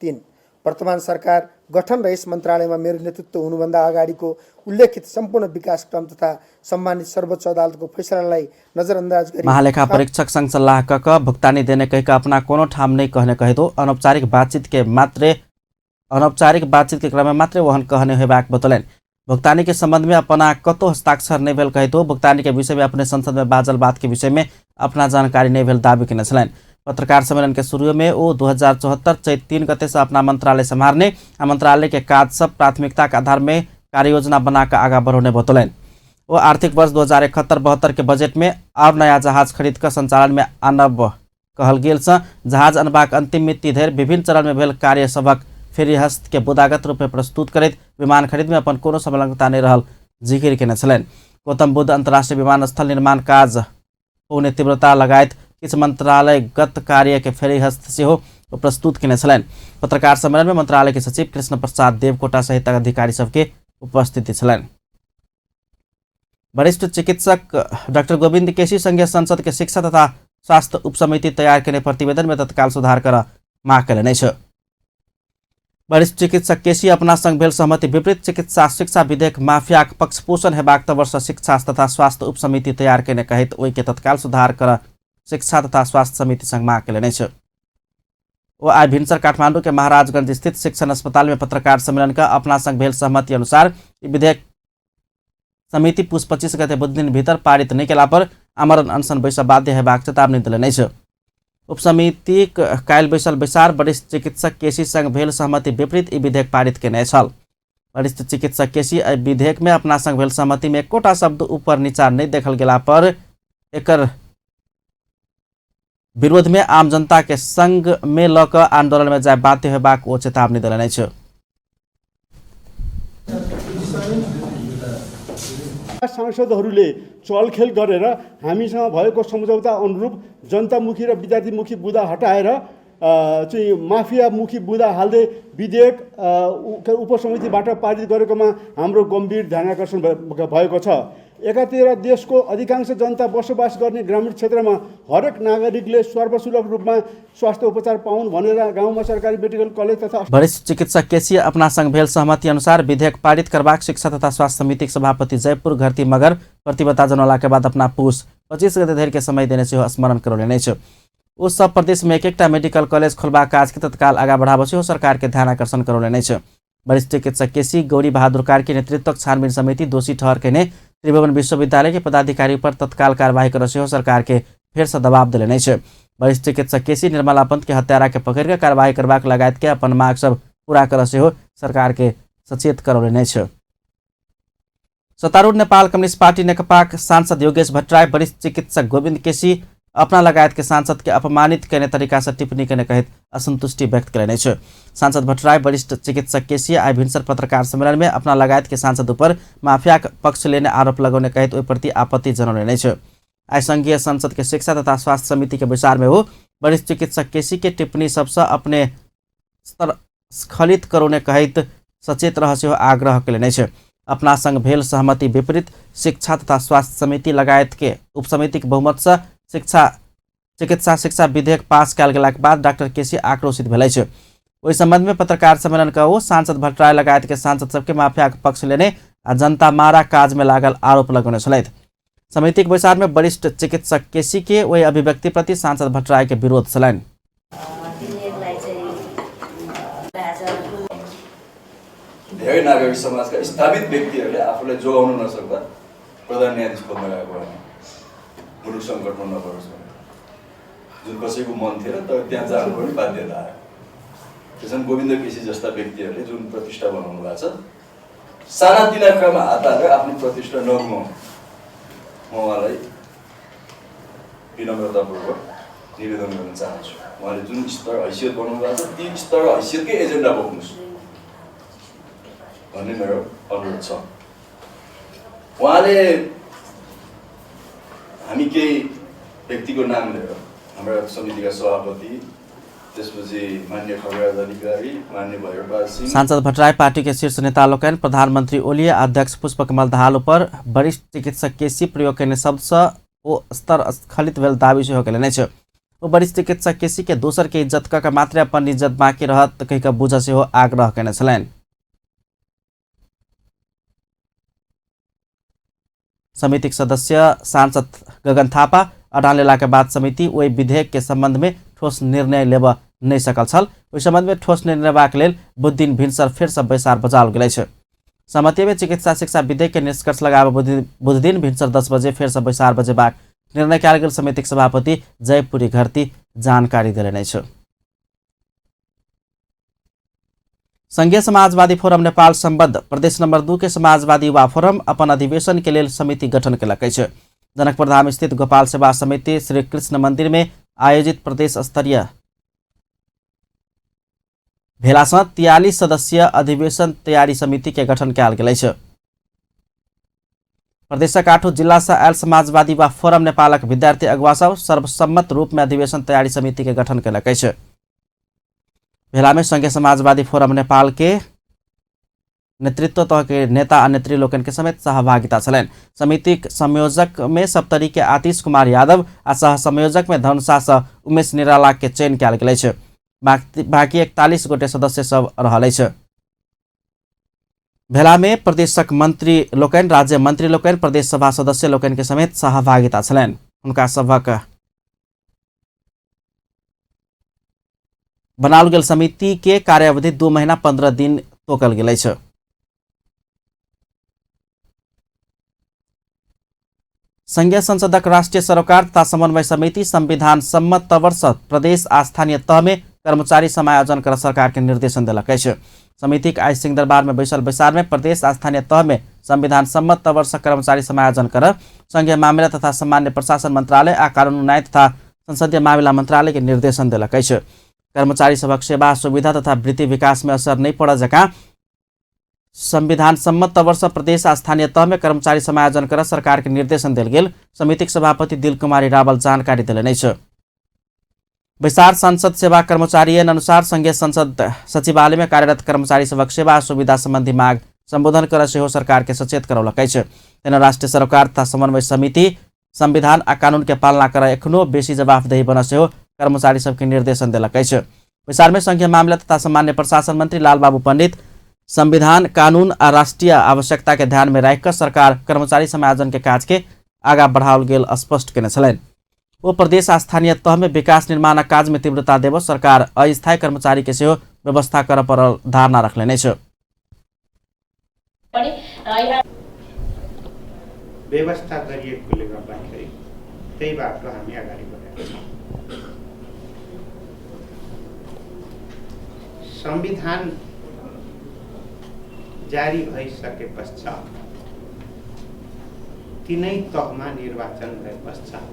3 वर्तमान सरकार गठन र यस मन्त्रालयमा मेरो नेतृत्व हुनुभन्दा अगाडिको उल्लेखित सम्पूर्ण विकास क्रम तथा सम्मानित सर्वोच्च अदालतको फैसलालाई नजरअन्दाज गरी महालेखा परीक्षक संघ सल्लाह क भुक्तानी देने कहि अपना कोनो ठाम नहीं कहने कहि दो अनौपचारिक बातचीत के मात्रे अनौपचारिक बातचीत के क्रम में मात्रे वहन कहने होबाक बतौलनि। भुगतानी के संबंध में अपना कतो हस्ताक्षर नहीं भेल कहि दो भुगतानी के विषय में अपने संसद में बाजल बात के विषय में अपना जानकारी नहीं भेल दावी केने छलनि। पत्रकार सम्मेलन के शुरू में ओ 2074 चैत 3 गते से अपना मंत्रालय सम्हारने आ मंत्रालय के काज सब प्राथमिकता के आधार में कार्ययोजना बनाकर आगा बढ़ौने बतौलनि। ओ आर्थिक वर्ष 2071-72 के बजट में और नया जहाज खरीद कर संचालन में आनब कहल गेल सँ जहाज अनबाक अंतिम मिति धरि विभिन्न चरण में भेल कार्य सभक फेरिहस्त के बुदागत रूप में प्रस्तुत करैत विमान खरीद में अपन कोनो संलग्नता नहीं रहल जिकिर केने छलनि। गौतम बुद्ध अंतर्राष्ट्रीय विमानस्थल निर्माण काज पौने तीव्रता लगायत किछु मंत्रालयगत कार्य के फेरिहस्त सेहो प्रस्तुत केने छलनि। पत्रकार सम्मेलन में मंत्रालय के सचिव कृष्ण प्रसाद देवकोटा सहित अधिकारी सबके उपस्थिति छलनि। वरिष्ठ चिकित्सक डाक्टर गोविन्द केसी संघीय संसद के शिक्षा तथा स्वास्थ्य उपसमिति तैयार केने प्रतिवेदन में तत्काल सुधार कर माग केलनि अछि। वरिष्ठ चिकित्सक केसी अपना संग भेल सहमति विपरीत चिकित्सा शिक्षा विधेयक माफियाक पक्षपोषण हेबाक तवरसँ शिक्षा तथा स्वास्थ्य उपसमिति तैयार केने कहैत ओहि के तत्काल सुधार कर शिक्षा तथा स्वास्थ्य समिति संग माग केलनि अछि। ओ आइ भिनसर काठमांडू के महाराजगंज स्थित शिक्षण अस्पताल में पत्रकार सम्मेलन का अपना संग भेल सहमति अनुसार ई विधेयक समिति पुस 25 गते बुध दिन भीतर पारित नहि केला पर आमरण अनशन बैसऽ बाध्य हेबाक चेतावनी देलनि अछि। उपसमितिक काल्हि बैसल बैसार वरिष्ठ चिकित्सक केसी संग भेल सहमति विपरीत ई विधेयक पारित केने छल। वरिष्ठ चिकित्सक केसी एहि विधेयक में अपना संग भेल सहमति में एकोटा शब्द ऊपर नीचा नहि देखल गेला पर एकर विरोध में आम जनता के संग में ल क आंदोलन में जाय बाध्य होबाक ओ चेतावनी देलनि अछि। सांसदहरूले चलखेल गरेर हामीसँग भएको सम्झौता अनुरूप जनतामुखी र विद्यार्थीमुखी बुँदा हटाएर चाहिँ माफियामुखी बुँदा हाल्दै विधेयक उपसमितिबाट पारित गरेकोमा हाम्रो गम्भीर ध्यानाकर्षण भएको छ। एकातिर देशको अधिकांश जनता बसोबास गर्ने ग्रामीण क्षेत्रमा हरेक नागरिकले सर्वसुलभ रूपमा स्वास्थ्य उपचार पाउन् भनेर गाउँमा सरकारी मेडिकल कलेज तथा वरिष्ठ चिकित्सक केसी अपना संग भेल सहमति अनुसार विधेयक पारित करबाक शिक्षा तथा स्वास्थ्य समितिक सभापति जयपुर घरती मगर प्रतिबद्धता जनौला के बाद अपना पुष 25 गते धरि के समय देने सेहो स्मरण करौलनि अछि। ओ सब प्रदेश में एक एकटा मेडिकल कॉलेज खोलबाक काज के तत्काल आगा बढ़ाबऽ सेहो सरकार के ध्यान आकर्षण करौलनि अछि। वरिष्ठ चिकित्सक केसी गौरी बहादुर कार्की नेतृत्वक छानबीन समिति दोषी ठहर केने त्रिभुवन विश्वविद्यालय के पदाधिकारी पर तत्काल कार्यवाही करऽ सेहो सरकार के फेर से दबाव देलनि अछि। वरिष्ठ चिकित्सक केसी निर्मला पंत के हत्यारा के पकड़ि कऽ कार्यवाही करबाक लगायत के अपन माग सब पूरा करऽ सेहो सरकार के सचेत करौलनि अछि। सत्तारूढ़ नेपाल कम्युनिस्ट पार्टी नेकपाक सांसद योगेश भट्टराई वरिष्ठ चिकित्सक गोविन्द केसी अपना लगायत के सांसद के अपमानित केने तरीका से टिप्पणी केने कहैत असंतुष्टि व्यक्त केलनि अछि। सांसद भट्टराई वरिष्ठ चिकित्सक केसी आइ भिनसर पत्रकार सम्मेलन में अपना लगायत के सांसद ऊपर माफियाक पक्ष लेने आरोप लगौने कहैत ओहि प्रति आपत्ति जनौलनि अछि। आइ संघीय संसद के शिक्षा तथा स्वास्थ्य समिति के बैसार में ओ वरिष्ठ चिकित्सक केसी के टिप्पणी सबसँ अपने स्तर स्खलित करौने कहैत सचेत रह सेहो आग्रह केलनि अछि। अपना संग भेल सहमति विपरीत शिक्षा तथा स्वास्थ्य समिति लगायत के उपसमितिक बहुमत से शिक्षा चिकित्सा शिक्षा विधेयक पास कयल गेलाक बाद डॉक्टर केसी आक्रोशित भेल अछि। ओहि संबंध में पत्रकार सम्मेलन क ओ सांसद भट्टराई लगायत के सांसद सबके माफियाक पक्ष लेने आ जनता मारा काज में लागल आरोप लगौने छलथि। समितिक बैसार में वरिष्ठ चिकित्सक केसी के ओहि अभिव्यक्ति प्रति सांसद भट्टराई के विरोध छलनि। धेरै नागरिक समाजका स्थापित व्यक्तिहरूले आफूलाई जोगाउन नसक्दा प्रधान न्यायाधीश खोज्न गएको होइन, मुलुक सङ्कटमा नपरोस् भनेर, जुन कसैको मन थिएन तर त्यहाँ जानु पनि बाध्यता आयो। त्यसैले गोविन्द केसी जस्ता व्यक्तिहरूले जुन प्रतिष्ठा बनाउनु भएको छ, सानातिना कुरामा हात हालेर आफ्नो प्रतिष्ठा नगुमाउनु म उहाँलाई विनम्रतापूर्वक निवेदन गर्न चाहन्छु। उहाँले जुन स्तर हैसियत बनाउनु भएको छ ती स्तर हैसियतकै एजेन्डा बोक्नुहोस् भन्ने मेरो अनुरोध छ। उहाँले हामी केही व्यक्तिको नाम लिएर हाम्रा समितिका सभापति, त्यसपछि मान्य खगराज अधिकारी, मान्य भैरवराज सिंह, सांसद भट्टराई पार्टी के शीर्ष नेता लोकनि प्रधानमंत्री ओली अध्यक्ष पुष्पकमल दाहाल पर वरिष्ठ चिकित्सक केसी प्रयोग केने शब्द से ओ स्तर स्खलित भेल दावी सेहो केलनि अछि। ओ वरिष्ठ चिकित्सक केसी के दोसर के इज्जत कऽ के मात्रे अपन इज्जत बाँकी रहत कहि कऽ बुझऽ सेहो आग्रह केने छलनि। समितिक सदस्य सांसद गगन थापा अडान लेला के बाद समिति ओहि विधेयक के संबंध में ठोस निर्णय लेबऽ नहि सकल छल। ओहि संबंध में ठोस निर्णय लेबाक लेल बुधदिन भिनसर फेरसँ बैसार बजाओल गेल अछि। सहमति में चिकित्सा शिक्षा विधेयक के निष्कर्ष लगाबऽ बुधदिन भिनसर 10 बजे फेरसँ बैसार बजेबाक निर्णय कयल गेल समितिक सभापति जयपुरी घरती जानकारी देलनि अछि। संघीय समाजवादी फोरम नेपाल सम्बद्ध प्रदेश नंबर 2 के समाजवादी युवा फोरम अपन अधिवेशन के लेल समिति गठन केलक अछि। जनकपुर धाम स्थित गोपाल सेवा समिति श्री कृष्ण मंदिर में आयोजित प्रदेश स्तरीय भेलासँ 43 सदस्यीय अधिवेशन तैयारी समिति के गठन कयल गेल अछि। प्रदेशक 8 जिला से आयल समाजवादी युवा फोरम नेपालक विद्यार्थी अगुवा सब सर्वसम्मत रूप में अधिवेशन तैयारी समिति के गठन केलक अछि। भेला में संघीय समाजवादी फोरम नेपाल के नेतृत्व तह के नेता आ नेत्री लोकनि के समेत सहभागिता छलनि। समितिक संयोजक में सप्तरी के आतिश कुमार यादव आ सह संयोजक में धनुषा से उमेश निराला के चयन कयल गेल अछि। बाकी 41 गोटे सदस्य सब रहल अछि। भेला में प्रदेशक मंत्री लोकनि, राज्य मंत्री लोकनि, प्रदेश सभा सदस्य लोकनि के समेत सहभागिता छलनि। हुनका सभक बनाओल गेल समिति के कार्यावधि 2 महीना 15 दिन तोकल गेल अछि। संघीय संसदक राष्ट्रीय सरोकार तथा समन्वय समिति संविधान सम्मत तवर सँ प्रदेश आ स्थानीय तह में कर्मचारी समायोजन कर सरकार के निर्देशन देलक अछि। समितिक आइ सिंहदरबार में बैसल बैसार में प्रदेश आ स्थानीय तह में संविधान सम्मत तवर सँ कर्मचारी समायोजन कर संघीय मामिला तथा सामान्य प्रशासन मंत्रालय आ कानून न्याय तथा संसदीय मामिला मंत्रालय के निर्देशन देलक अछि। कर्मचारी सभक सेवा सुविधा तथा वृत्ति विकास में असर नहीं पड़ जकाँ संविधान सम्मत वर्ष प्रदेश आ स्थानीय तह में कर्मचारी समायोजन कर सरकार के निर्देशन देल गेल समितिक सभापति दिल कुमारी रावल जानकारी देलनि अछि। बैसार संसद सेवा कर्मचारी अनुसार संघीय संसद सचिवालय में कार्यरत कर्मचारी सभक सेवा सुविधा संबंधी माग संबोधन कर सेहो सरकार के सचेत करौलक अछि। तेना राष्ट्रीय सरोकार तथा समन्वय समिति संविधान आ कानून के पालना कर एखनो बेसी जवाबदेही बन सेहो कर्मचारी सबके निर्देशन देलक अछि। बैसार में संघीय मामला तथा सामान्य प्रशासन मंत्री लालबाबू पंडित संविधान कानून आ राष्ट्रीय आवश्यकता के ध्यान में राखि सरकार कर्मचारी समायोजन के काज के आगा बढ़ाओल गेल स्पष्ट केने छलनि। ओ प्रदेश आ स्थानीय तह में विकास निर्माणक काज में तीव्रता देब सरकार अस्थायी कर्मचारी के सेहो व्यवस्था कर पड़ल धारणा रखलनि अछि। व्यवस्था गरिएकोले गर्दाखेरि त्यही बाटो हामी अगाडि बढेका छौँ। संविधान जारी भइसके पश्चात तिनै तहमा निर्वाचन भए पश्चात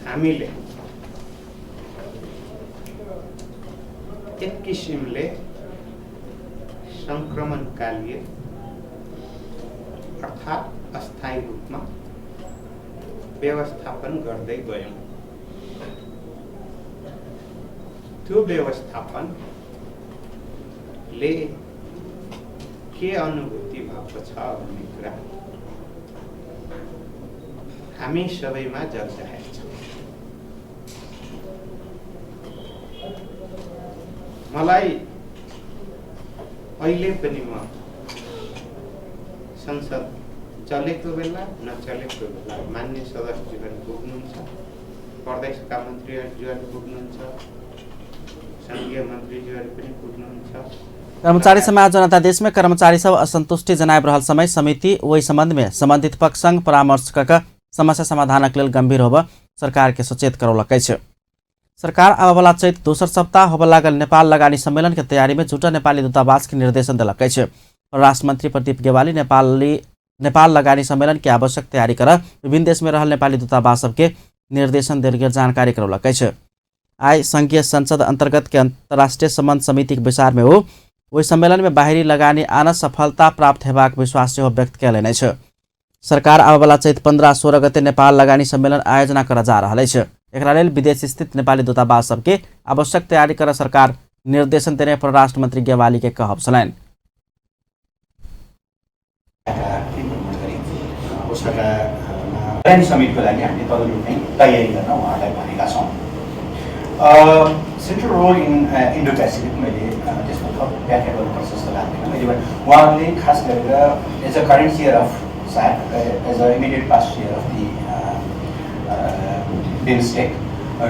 हामीले एक किसिमले संक्रमणकालीय अर्थात् अस्थायी रूपमा व्यवस्थापन गर्दै गयौँ। त्यो व्यवस्थापनले के अनुभूति भएको छ भन्ने कुरा हामी सबैमा जगजाहेर छ। मलाई अहिले पनि म संसद चलेको बेला नचलेको बेला मान्य सदस्यहरू पुग्नुहुन्छ, प्रदेशका मन्त्रीज्यूहरू पुग्नुहुन्छ, संघीय मन्त्रीज्यूहरू पनि पुग्नुहुन्छ। कर्मचारी समायोजन अध्यादेश में कर्मचारी सब असंतुष्टि जनाब रहल समय समिति ओहि संबंध में संबंधित पक्ष संग परामर्श क समस्या समाधानक लेल गंभीर होब सरकार के सचेत करौलक अछि। सरकार आबयवला चैत दोसर सप्ताह होबय लागल नेपाल लगानी सम्मेलन के तैयारी में जुटल नेपाली दूतावास के निर्देशन देलक अछि। परराष्ट्र मंत्री प्रदीप गेवाली नेपाल लगानी सम्मेलन के आवश्यक तैयारी कर विभिन्न देश में रहल नेपाली दूतावास सबके निर्देशन देल गेल जानकारी करौलक अछि। आइ संघीय संसद अंतर्गत के अंतर्राष्ट्रीय संबंध समिति के बैसार में हो ओहि सम्मेलन में बाहरी लगानी आन सफलता प्राप्त हेबाक विश्वास सेहो व्यक्त कयलनि अछि। सरकार आबयवला चैत 15-16 गते नेपाल लगानी सम्मेलन आयोजना कर जा रहल अछि। एकरा लेल विदेश स्थित नेपाली दूतावास सबके आवश्यक तैयारी कर सरकार निर्देशन देने परराष्ट्र मंत्री गेवाली के कहब छलनि। समिटको लागि हामीले तदनुरूप नै तयारी गर्न उहाँहरूलाई भनेका छौँ। Central role in Indo Pacific मैले त्यसमा थप व्याख्या गर्नुपर्छ जस्तो लाग्दैन। मैले उहाँहरूले खास गरेर as a current chair of SAARC, as a immediate past chair of the BIMSTEC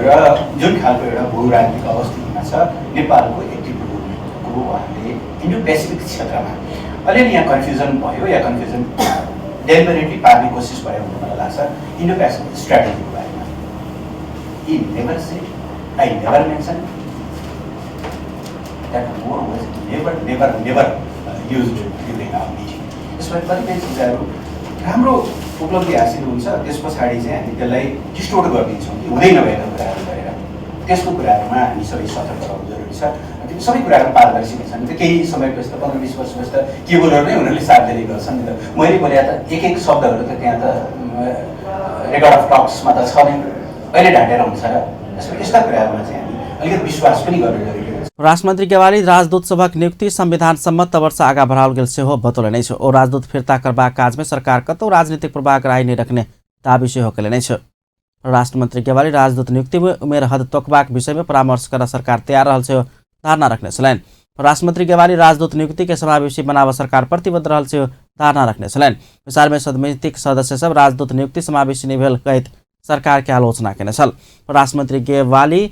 र जुन खालको एउटा भू राजनीतिक अवस्थितिमा छ नेपालको एक्टिभ रोलको उहाँहरूले इन्डो पेसिफिक क्षेत्रमा अलिअलि यहाँ कन्फ्युजन भयो या कन्फ्युजन डेलिबरेटली पार्ने कोसिस भयो भन्ने मलाई लाग्छ। इन्डो पेसिफिक स्ट्राटेजीको बारेमा he never said, I never mention that word was never never never used during our meeting. यसमा कतिपय चिजहरू राम्रो उपलब्धि हासिल हुन्छ, त्यस पछाडि चाहिँ हामी त्यसलाई डिस्टोर्ट गरिदिन्छौँ कि हुँदै नभएका कुराहरू गरेर। त्यसको कुराहरूमा हामी सबै सतर्क रहनु जरुरी छ। त्यो सबै कुराहरू पारदर्शी नै छन्। त्यो केही समयपछि त 15-20 वर्षपछि त केबलहरू नै उनीहरूले सार्वजनिक गर्छन् नि त। मैले बोले त एक एक शब्दहरू त त्यहाँ त रेकर्ड अफ टक्समा त छ नै, अहिले ढाँटेर हुन्छ र। यस्ता कुराहरूमा चाहिँ हामी अलिकति विश्वास पनि गर्नु जरुरी हुन्छ। राष्ट्रमन्त्री गेवाली राजदूत सभक नियुक्ति संविधान सम्मत वर्ष आगा बढ़ाओल गेल सेहो बतौलनि अछि। ओ राजदूत फिर्ता करबाक काज में सरकार कतौ राजनीतिक पूर्वाग्रही नहि रखने दावी सेहो कयलनि अछि। राष्ट्रमन्त्री गेवाली राजदूत नियुक्ति में उमेर हद तोकबाक विषय में परामर्श कर सरकार तैयार रहल सेहो धारणा रखने छलनि। राष्ट्रमन्त्री गेवाली राजदूत नियुक्ति के समावेशी बनाव सरकार प्रतिबद्ध रहल सेहो धारणा रखने छलनि। बैसार में समितिक सदस्य सब राजदूत नियुक्ति समावेशी नहि भेल कहैत सरकार के आलोचना केने छल। राष्ट्रमन्त्री गेवाली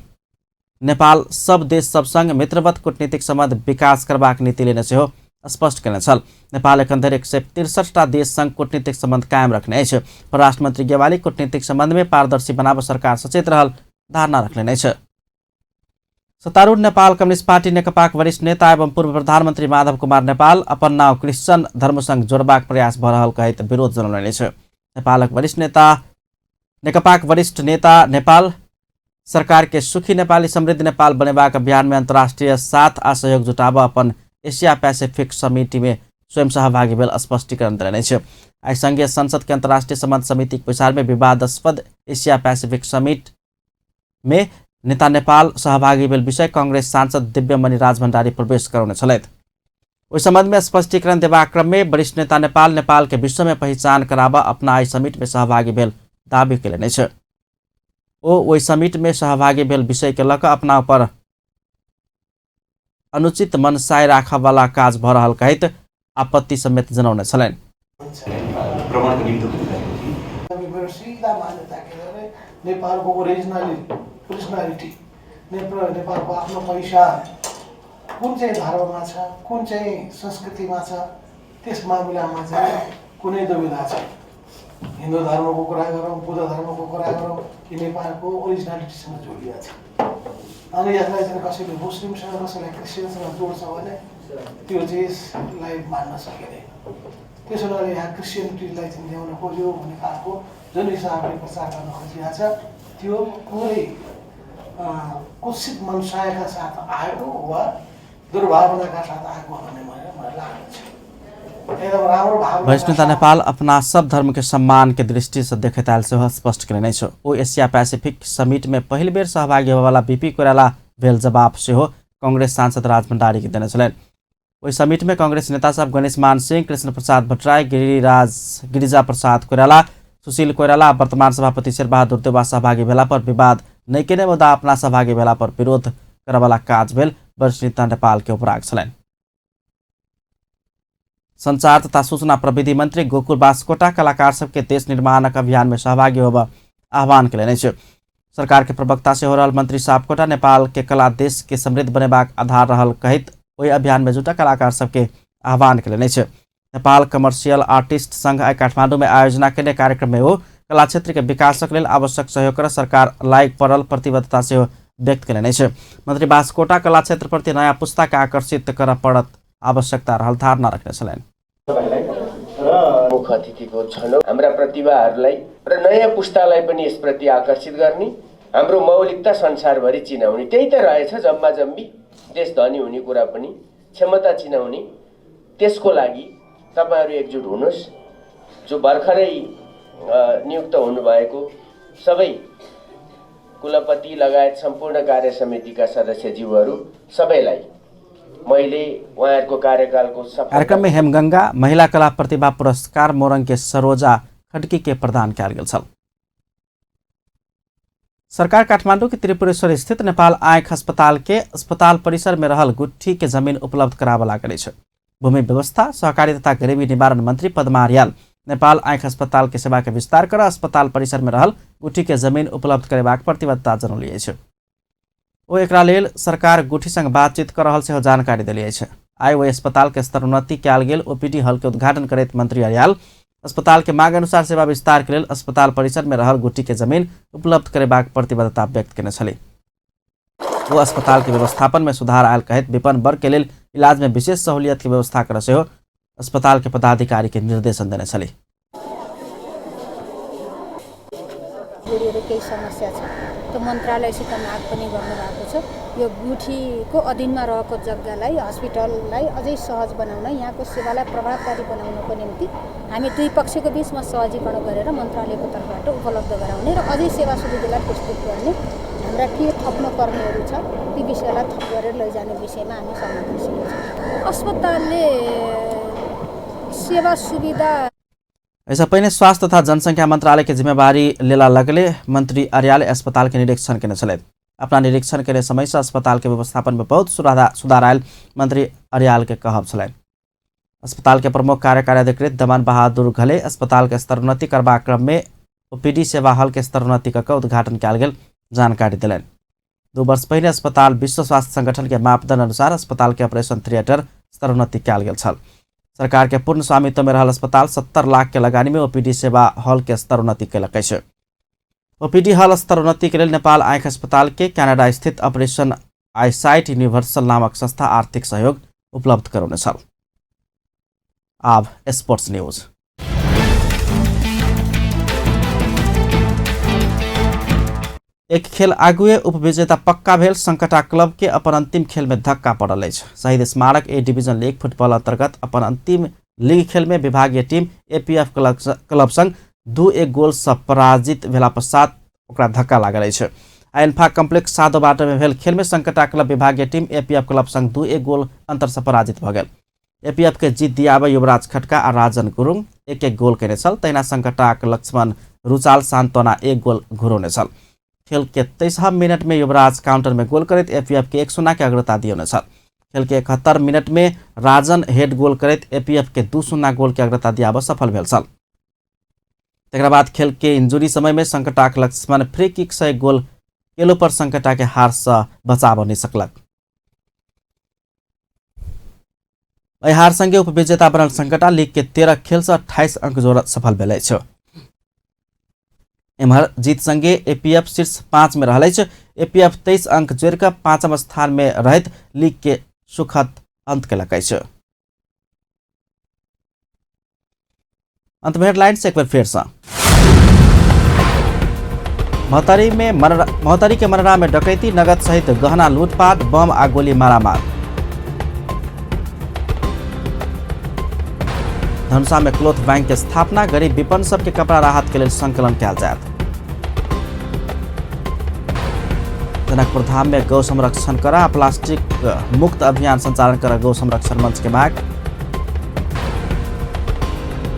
नेपाल सब देश सब संग मित्रवत कूटनीतिक संबंध विकास करबाक नीति लेने सेहो स्पष्ट केने छल। नेपाल एखन धरि 163 देश संग कूटनीतिक संबंध कायम रखने अछि। परराष्ट्र गेवाली कूटनीतिक संबंध में पारदर्शी बनाब सरकार सचेत रहल धारणा रखने अछि। सत्तारूढ़ नेपाल कम्युनिस्ट पार्टी नेकपाक वरिष्ठ नेता एवं पूर्व प्रधानमन्त्री माधव कुमार नेपाल अपन नाव क्रिश्चियन धर्मसँग जोड़बाक प्रयास भ रहल कहैत विरोध जनौलनि अछि। नेपालक वरिष्ठ नेता नेकपाक वरिष्ठ नेता नेपाल सरकार के सुखी नेपाली समृद्ध नेपाल बनेबाक अभियान में अंतर्राष्ट्रीय साथ आ सहयोग जुटाब अपन एशिया पैसिफिक समिति में स्वयं सहभागी भेल स्पष्टीकरण देने अछि। आइ संघीय संसद के अंतर्राष्ट्रीय संबंध समिति के बैसार में विवादास्पद एशिया पैसिफिक समिट में नेता नेपाल सहभागी भेल विषय कांग्रेस सांसद दिव्यमणि राजभण्डारी प्रवेश करौने छलथि। ओहि संबंध में स्पष्टीकरण देबाक क्रम में वरिष्ठ नेता नेपाल नेपाल के विश्व में पहिचान कराबऽ अपना एहि समिट में सहभागी भेल दावी कयलनि अछि। ओ ओहि समिट में सहभागी भेल विषय के लऽ कऽ अपना ऊपर अनुचित मनसाय राखऽ वाला काज भऽ रहल कहैत आपत्ति समेत जनौने छलनि। भ्रमणको निम्तो पनि गरेको थिएँ। मेरो सिधा मान्यता के अरे नेपालको ओरिजिनालिटी, नेपालको आफ्नो पहिचान कुन चाहिँ धर्ममा छ, कुन चाहिँ संस्कृतिमा छ, त्यस मामिलामा चाहिँ कुनै दुविधा छैन। हिन्दू धर्मको कुरा गरौँ, बुद्ध धर्मको कुरा गरौँ, कि नेपालको ओरिजिनालिटीसँग जोडिएको छ। अनि यसलाई चाहिँ कसैले मुस्लिमसँग, कसैले क्रिस्चियनसँग जोड्छ भने त्यो चिजलाई मान्न सकिँदैन। त्यसो हुनाले यहाँ क्रिस्चियनिटीलाई चाहिँ ल्याउन खोज्यो भन्ने खालको जुन हिसाबले प्रचार गर्न खोजिरहेको छ त्यो पुरै कुत्सित मनसायका साथ आएको वा दुर्भावनाका साथ आएको भन्ने मलाई लाग्दछ। एकदम राम्रो भावना। वरिष्ठ नेता नेपाल अपना सब धर्म के सम्मान के दृष्टि से देखैत आयल सेहो स्पष्ट कयलनि अछि। ओ एशिया पैसिफिक समिट में पहिल बेर सहभागी होबयवला बीपी कोइराला भेल जवाब सेहो कांग्रेस सांसद राज भण्डारी के देने छलनि। ओहि समिट में कांग्रेस नेता सब गणेश मान सिंह, कृष्ण प्रसाद भट्टराई, गिरिजा प्रसाद कोइराला, सुशील कोइराला, वर्तमान सभापति शेरबहादुर देउवा सहभागी भेला पर विवाद नहि केने मुदा अपना सहभागी भेला पर विरोध करऽवला काज भेल वरिष्ठ नेता नेपाल के उपराग छलनि। संचार तथा सूचना प्रविधि मंत्री गोकुल बास्कोटा कलाकार सबके देश निर्माणक अभियान में सहभागी होबऽ आह्वान कयलनि अछि। सरकार के प्रवक्ता सेहो रहल मंत्री सापकोटा नेपाल के कला देश के समृद्ध बनेबाक आधार रहल कहैत ओहि अभियान में जुटल कलाकार सबके आह्वान कयलनि अछि। नेपाल कमर्शियल आर्टिस्ट संघ आइ काठमाडौँ में आयोजना केने कार्यक्रम में ओ कला क्षेत्र के विकासक लेल आवश्यक सहयोग कर सरकार लागि पड़ल प्रतिबद्धता सेहो व्यक्त कयलनि अछि। मंत्री बास्कोटा कला क्षेत्र प्रति नयाँ पुस्ता के आकर्षित करऽ पड़त आवश्यकता रहल धारणा रखने छलनि। मुख्य अतिथिको छनौट हाम्रा प्रतिभाहरूलाई र नयाँ पुस्तालाई पनि यसप्रति आकर्षित गर्ने, हाम्रो मौलिकता संसारभरि चिनाउने, त्यही त रहेछ जम्मा जम्मी देश धनी हुने कुरा पनि, क्षमता चिनाउने। त्यसको लागि तपाईँहरू एकजुट हुनुहोस्। जो भर्खरै नियुक्त हुनुभएको सबै कुलपति लगायत सम्पूर्ण कार्य समितिका सदस्यज्यूहरू सबैलाई मैले उहाँहरूको कार्यकालको सफल कार्यक्रम में हेमगंगा महिला कला प्रतिभा पुरस्कार मोरंग के सरोजा खड्की के प्रदान कयल गेल छल। सरकार काठमांडू के त्रिपुरेश्वर स्थित नेपाल आँख अस्पताल के अस्पताल परिसर में रहल गुट्ठी के जमीन उपलब्ध कराबऽ लागल अछि। भूमि व्यवस्था, सहकारी तथा गरीबी निवारण मंत्री पद्मा अर्याल नेपाल आँख अस्पताल के सेवा के विस्तार कर अस्पताल परिसर में रहल गुट्ठी के जमीन उपलब्ध करेबाक प्रतिबद्धता जनौली अछि। ओ एकरा लेल सरकार गुठी संग बातचीत कर रहल सेहो जानकारी देली अछि। आइ ओहि अस्पताल के स्तरोन्नति कयल गेल ओपीडी हॉल के उद्घाटन करैत मंत्री अर्याल अस्पताल के मांग अनुसार सेवा विस्तार के लेल अस्पताल परिसर में रहल गुठी के जमीन उपलब्ध करेबाक प्रतिबद्धता व्यक्त केने छली। ओ अस्पताल के व्यवस्थापन में सुधार आयल कहैत विपन्न वर्ग के लेल इलाज में विशेष सहूलियत के व्यवस्था कर सेहो अस्पताल के पदाधिकारी के निर्देशन देने छली। केही समस्या छ त्यो मन्त्रालयसित माग पनि गर्नुभएको छ। यो गुठीको अधीनमा रहेको जग्गालाई हस्पिटललाई अझै सहज बनाउन, यहाँको सेवालाई प्रभावकारी बनाउनको निम्ति हामी दुई पक्षको बिचमा सहजीकरण गरेर मन्त्रालयको तर्फबाट उपलब्ध गराउने र अझै सेवा सुविधालाई प्रस्तुत गर्ने, हाम्रा के थप्नुपर्नेहरू छ ती विषयलाई थप गरेर लैजाने विषयमा हामी सहमत भइसकेका छौँ। अस्पतालले सेवा सुविधा ऐसा पहिने स्वास्थ्य तथा जनसंख्या मंत्रालय के जिम्मेवारी लेला लगले मंत्री अर्याल अस्पताल के निरीक्षण केने छलथि। अपना निरीक्षण के समय से अस्पताल के व्यवस्थापन में बहुत सुधार आयल मंत्री अर्याल के कहब छलनि। अस्पताल के प्रमुख कार्यकारी अधिकृत दमन बहादुर घले अस्पताल के स्तरोन्नति करबाक क्रम में ओपीडी सेवा हॉल के स्तरोन्नति कऽ उद्घाटन कयल गेल जानकारी देलनि। 2 वर्ष पहिने अस्पताल विश्व स्वास्थ्य संगठन के मापदंड अनुसार अस्पताल के ऑपरेशन थिएटर स्तरोन्नति कयल गेल छल। सरकार के पूर्ण स्वामित्व में रहल अस्पताल 70 लाख के लगानी में ओपीडी सेवा हॉल के स्तरोन्नति कयलक अछि। ओपीडी हॉल स्तरोन्नति के लेल नेपाल आँख अस्पताल के कनाडा स्थित ऑपरेशन आईसाइट यूनिवर्सल नामक संस्था आर्थिक सहयोग उपलब्ध करौने छल। आब स्पोर्ट्स न्यूज। एक खेल आगुए उपविजेता पक्का भेल संकटा क्लब के अपन अंतिम खेल में धक्का पड़ल अछि। शहीद स्मारक ए डिवीजन लीग फुटबॉल अंतर्गत अपन अंतिम लीग खेल में विभागीय टीम एपीएफ क्लब संग 2-1 गोल से पराजित भेला पश्चात ओकरा धक्का लागल अछि। एन्फा कम्प्लेक्स सादो बाटो में भेल खेल में संकटा क्लब विभागीय टीम एपीएफ क्लब संग 2-1 गोल अंतर से पराजित भऽ गेल। एपीएफ के जीत दियाबे युवराज खटका आ राजन गुरुङ 1-1 गोल केने छल। तहिना संकटाक लक्ष्मण रुचाल सान्त्वना 1 गोल घुरौने छल। खेल के 23 मिनट में युवराज काउंटर में गोल करैत एपीएफ के 1-0 के अग्रता दियौने छल। खेल के 71 मिनट में राजन हेड गोल करैत एपीएफ के 2-0 गोल के अग्रता दियाबऽ सफल भेल छल। तकरा बाद खेल के इंजुरी समय में संकटाक लक्ष्मण फ्री किक से 1 गोल केलो पर संकटा के हार से बचाबऽ नहि सकलक। एहि हार संगे उपविजेता बनल संकटा लीग के 13 खेल से 28 अंक जोड़ सफल भेल अछि। एम्हर जीत संगे एपीएफ शीर्ष 5 में रहल अछि। एपीएफ 23 अंक जोड़ि कऽ 5म स्थान में रहैत लीग के सुखद अंत केलक अछि। अंत में हेडलाइंस एक बेर फेर सँ। महोत्तरी के मनरा में डकैती, नगद सहित गहना लूटपाट, बम आ गोली मारामार। धनुषा में क्लोथ बैंक के स्थापना, गरीब विपन्न सबके कपड़ा राहत के लेल संकलन कयल जायत। जनकपुर धाम में गौ संरक्षण करा प्लास्टिक मुक्त अभियान संचालन कर गौ संरक्षण मंच के मांग।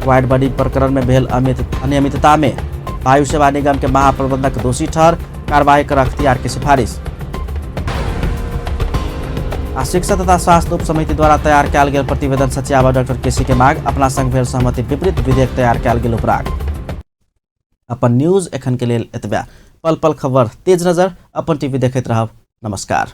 वाइड बॉडी प्रकरण में भेल अनियमितता में वायु सेवा निगम के महाप्रबंधक दोषी ठहर, कार्रवाई कर अख्तियार के सिफारिश। आ शिक्षा तथा स्वास्थ्य उप समिति द्वारा तैयार कयल गेल प्रतिवेदन सचिव डॉक्टर केसी के मांग, अपना संग भेल सहमति विपरीत विधेयक तैयार कयल गेल उपराग। अपन न्यूज एखन के लेल एतबे। पल पल खबर तेज नजर अपन टीवी देखैत रहब। नमस्कार।